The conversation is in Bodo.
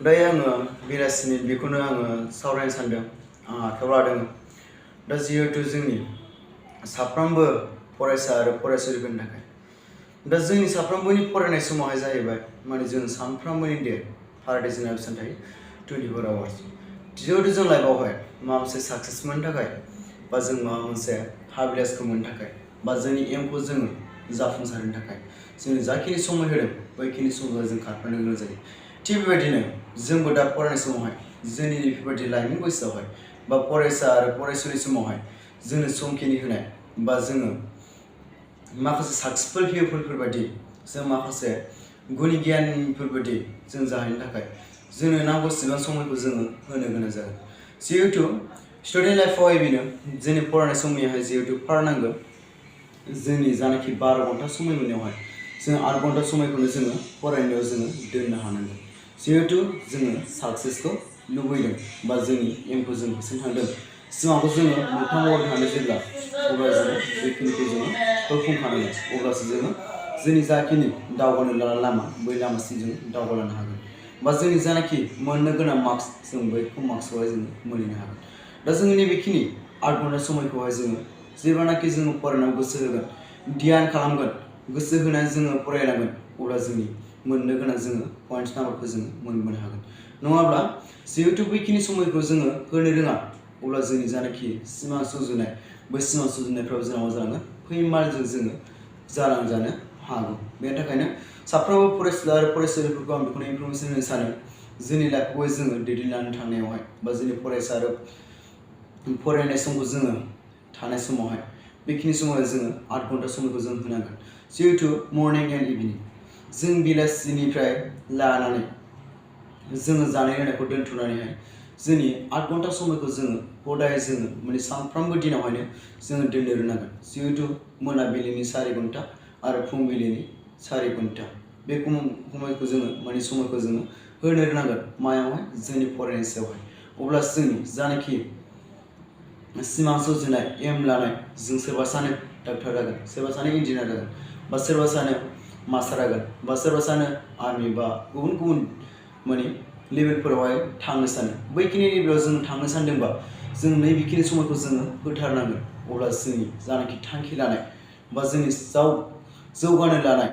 दायो आङो बेलासिनि बेखौनो आङो सावरायनो सानदों। आखायाव लादों। दा जिहेतु जोंनि साफ्रोमबो फरायसा आरो फरायसुलिफोरनि थाखाय दा जोंनि साफ्रोमबोनि फरायनाय समावहाय जाहैबाय माने जों सानफ्रोमबोनि डे पार डे जोंना बेसेबां थायो 24 आवार्स। जिहेतु जों लाइफआवहाय माबा मोनसे साक्सेस मोननो थाखाय बा जों माबा मोनसे हाबिलासखौ मोननो थाखाय बा जोंनि एमखौ जोङो जाफुंसारनो थाखाय जोंनो जाखिनि समय होदों बैखिनि समखौ जों खारफानो गोनां जायो। थिग बेबायदिनो जोंबो दा फरायनाय समावहाय जोंनि बेफोरबायदि लाइमोन बैसोआवहाय बा फरायसा आरो फरायसुलि समावहाय जोंनो समखिनि होनाय बा जोङो माखासे साक्सेसफुल पिपलफोरबायदि जों माखासे गुनि गियानफोरबायदि जों जाहैनो थाखाय जोंनो नांगौसेबां समायखौ जोङो होनो गोनां जागोन। जिहेतु स्टुडेन्ट लाइफआवहाय बेनो जोंनि फरायनाय समायावहाय जिहेतु फरायनांगौ जोंनि जानाखि 12 घन्टा समय मोननायावहाय जों 8 घन्टा समायखौनो जोङो फरायनायाव जोङो दोननो हानांगोन। जिहेतु जोङो साक्सेसखौ लुबैदों बा जोंनि एमखौ जों होसोनो थांदों सिमांखौ जोङो मोगथां महर थानो जेब्ला अब्ला जोङो बेखिनिखौ जोङो होफुंखानांगोन। अब्लासो जोङो जोंनि जाखिनि दावगानो लामा बै लामासिम जों दावगालांनो हागोन बा जोंनि जानाखि मोननो गोनां मार्क्स जों बैखौ मार्क्सखौहाय जोङो मोनहैनो हागोन। दा जोंनि नैबेखिनि 8 घन्टा समायखौहाय जोङो जेब्लानाखि जोङो फरायनायाव गोसो होगोन ध्यान खालामगोन गोसो होनानै जोङो फरायलांगोन अब्ला जोंनि मोननो गोनां जोङो पइन्ट्स नाम्बारखौ जोङो मोनबोनो हागोन। नङाब्ला जिहेतु बैखिनि समायखौ जोङो होनो रोङा अब्ला जोंनि जानाखि सिमां सुजुनाय बै सिमां सुजुनायफ्राव जोंहा मा जालांगोन फैमालजों जोङो जालांजानो हागौ। बेनि थाखायनो साफ्रोमबो फरायसुला आरो फरायसुलिफोरखौ आं बेखौनो इनफरमेसन होनो सानो जोंनि लाइफखौहाय जोङो दैदेनलांनो थांनायावहाय बा जोंनि फरायसा आरो फरायनाय समखौ जोङो थानाय समावहाय बेखिनि समाव जोङो 8 घन्टा समखौ जों होनांगोन। जिहेतु मर्निं एन्ड इभिनिं जों बेलासिनिफ्राय लानानै जोङो जानाय लोंनायखौ दोनथ'नानैहाय जोंनि 8 घन्टा समायखौ जोङो हदाय जोङो माने सानफ्रोमबो दिनावहायनो जोङो दोननो रोंनांगोन। जिहेतु मोनाबिलिनि 4 घन्टा आरो फुंबिलिनि 4 घन्टा बे समायखौ जोङो माने समायखौ जोङो होनो रोंनांगोन मायावहाय जोंनि फरायनाय सायावहाय। अब्लासो जोंनि जानाखि सिमां सुजुनाय एम लानाय जों सोरबा सानो डाक्टार जागोन सोरबा सानो इन्जिनियार जागोन बा सोरबा सानो मास्टार जागोन बा सोरबा सानो आर्मि बा गुबुन गुबुन माने लेभेलफोरावहाय थांनो सानो बैखिनि लेभेलाव जों थांनो सानदोंबा जों नैबेखिनि समायखौ जोङो होथारनांगोन। अब्ला जोंनि जानाखि थांखि लानाय बा जोंनि जौगानो लानाय